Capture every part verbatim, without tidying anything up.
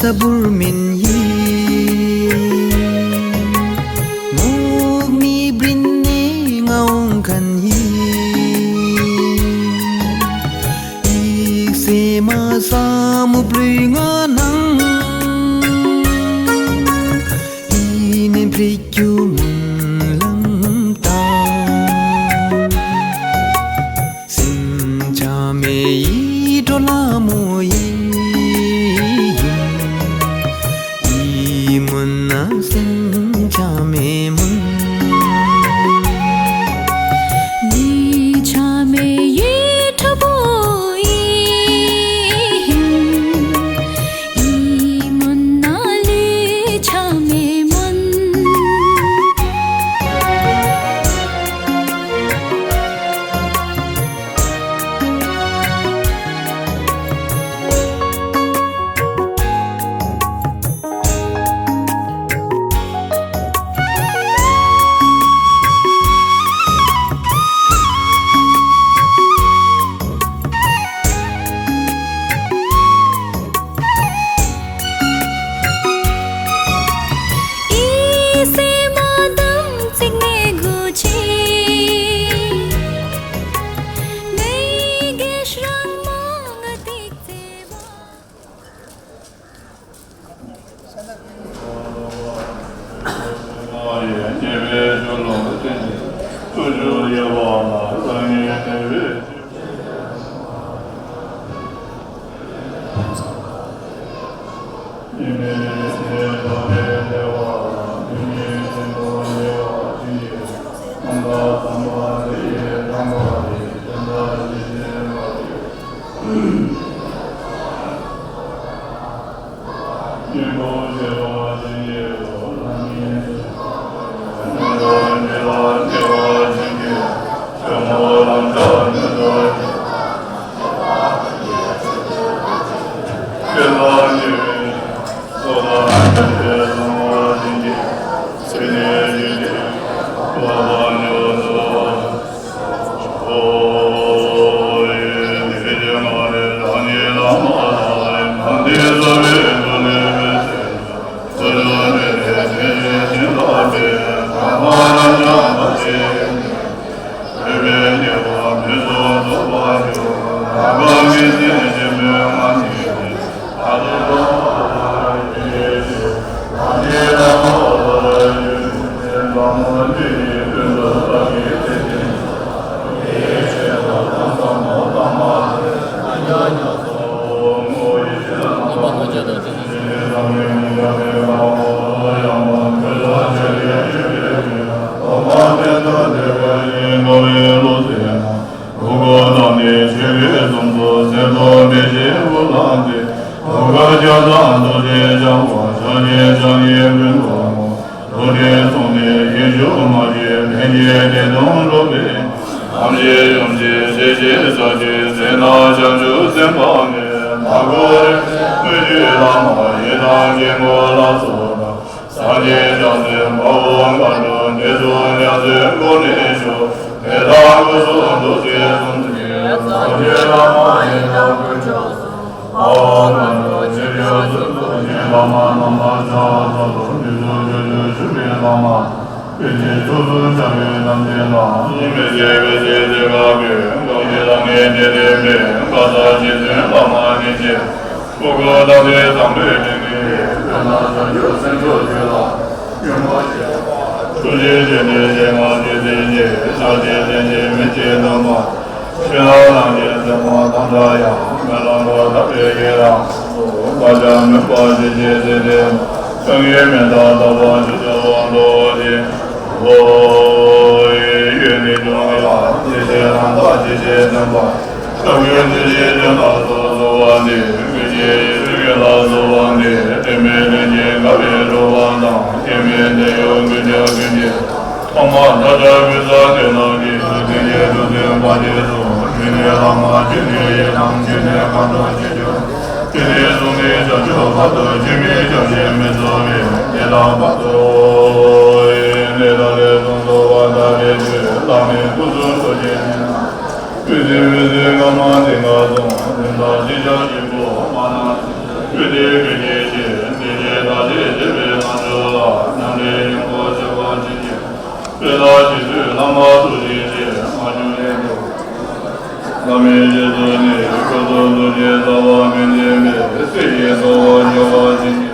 ལྟ་བུར་མིན་ཡིན། རྨོག་མའི་སྤྲིན་ནས་ང་འོང་མཁན་ཡིན། ཡིག་སེ་མ་ས་མུ་པྲི་ང་ནང་། ཡིན་ནས་འཕྲད་རྒྱུ་སྨོན་ལམ་བཏབ། སེམས་ཆགས་མེད་ཡིད་སྤྲོ་ལྷ་མོ་ཡིན། ཡིད་སྨོན་ན་སེམས་ཆགས་མེད་སྨོན། ལས་ཆགས་མེད་ཡིད་སྤྲོ་པོ་ཡིན། ཡིད་སྨོན་ན་ལས་ཆགས་མེད་སྨོན། ཡིད་སེམས་མ་དམ་ཚིག་ནས་དགོས་ཆེ། ངའི་དགེ་རང་མ་ང་ཏིག་ཙེ་བ། ཆོས་ལ་རྗེས་སུ་བླ་མ་ཐུགས་རྗེ་ཆེ། མ་བྱུང་ལས་འགྲོ། བླ་མའི་རྗེས་སུ་ནི་སྐུ་གསུང་ཐུགས་ཀྱི་རྩ་བ་མི་འཛིན་པའི་སྲས་ཀྱི་ཐུགས་ཀྱི་སྦྱོར་བ་ཇི་སྙེད།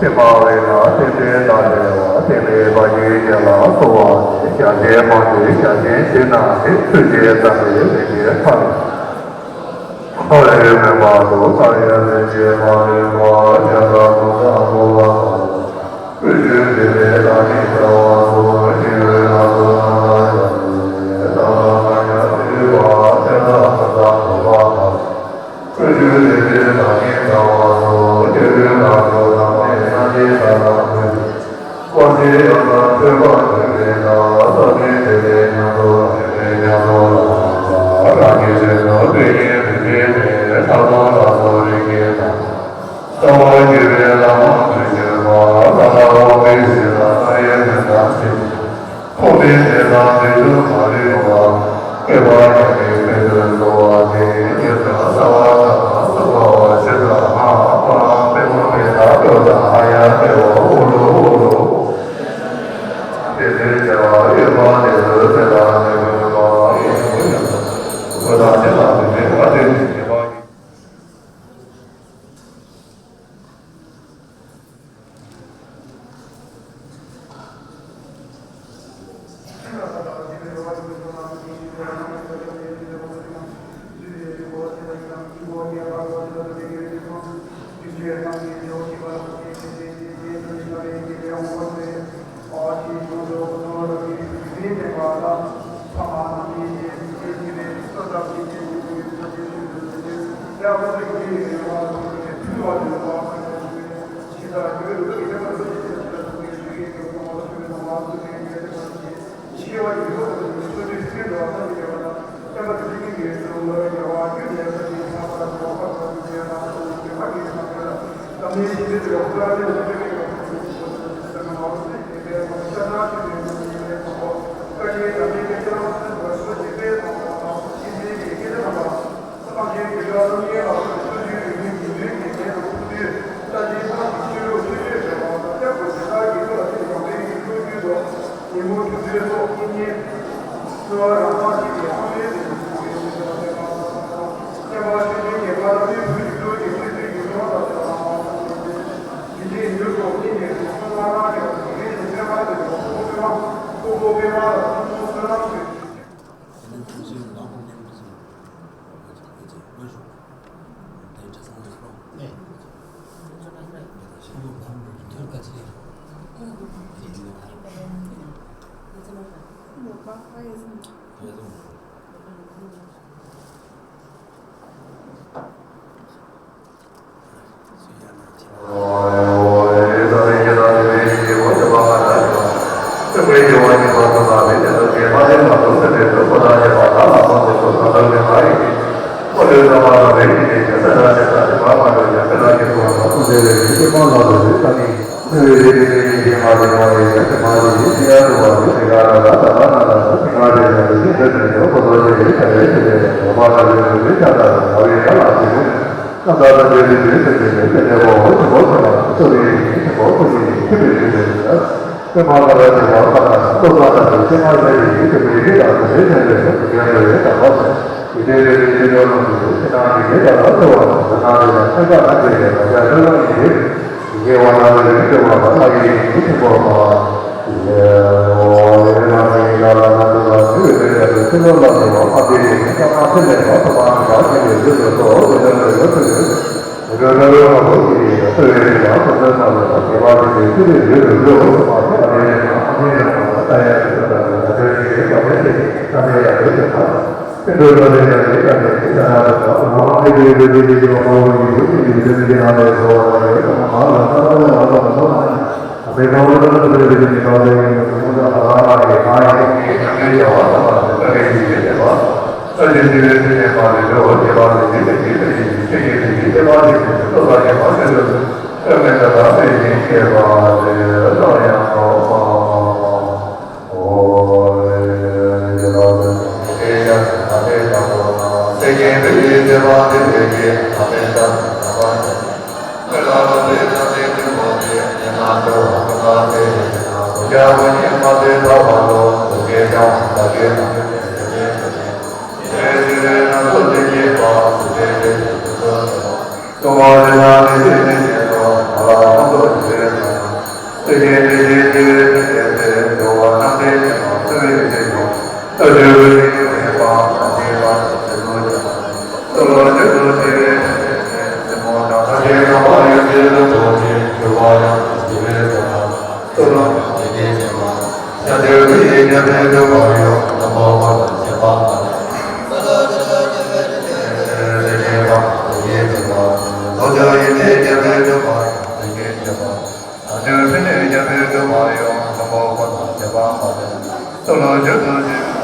ཕྱི་མ་བས་ན་ཏན་ཏན་དང་བྲལ་བ་ཏིང་ངེ་འཛིན་ལ་སོགས་པ་ནི་རྒྱལ་བྱེད་མང་པོའི་རྒྱལ་ཆེན་ཞིག་ན་ནི་ཚུལ་དེ་ཙམ་པའི་རིགས་ཀྱི་ཐབས་ལ་ཡང་མེད་པར་དུ་བཀར་ཡང་ལེན་གྱི་མ་ལེན་པ་ཡང་དག་ཏུ་བཀར་དགོས་པ་དང་། ཀུན་སྤྱོད་འདི་ལས་བདག་ཉིད་བྱ་བ་སོགས་སྙིང་པོའི་ལམ་དུ་སྣང་ལ་ཡང་། ཐུགས་ཕན་དེ་དང་དེ་དུ་མ་རིག་པ། སྐྱེ་བ་ཡང་མེད་པའི་དོན་གསོལ་བ་དེ་ཉིད་དུ་གསལ་བར་བྱ་བ་སོགས་པ་ཇི་ལྟར་སྨྲ་བ་དེ་མོ་མེད་ན་ལྟོས་དང་ཧ་ཡང་སྐྱེ་བ་ཨུ་ལུ་ཨུ་ལུ། དེ་ལྟར་བྱ་བ་ཡོད་པ་དེ་ཚོ་དེ་ལ་མི་དགོས་པ་ཡིན་དུ་ཡང་དུ་དང་དེ་ལ་མི་དགོས་པ་དེ་ནི་ཉེས་པ་ཡིན། ལ་ཡོད་པ་དང་དེ་གའི་བྱེད་པ། ད་དུང་ཕྲིན་ལས་རྒྱ་མཚོའི་སྒྲོན་མ་ཡང་མགོན་པོ་ཁོ་ན་བྱེད་པ་མ་ལས་སྟོད་ལ་བརྗོད་དུ་བྱེད།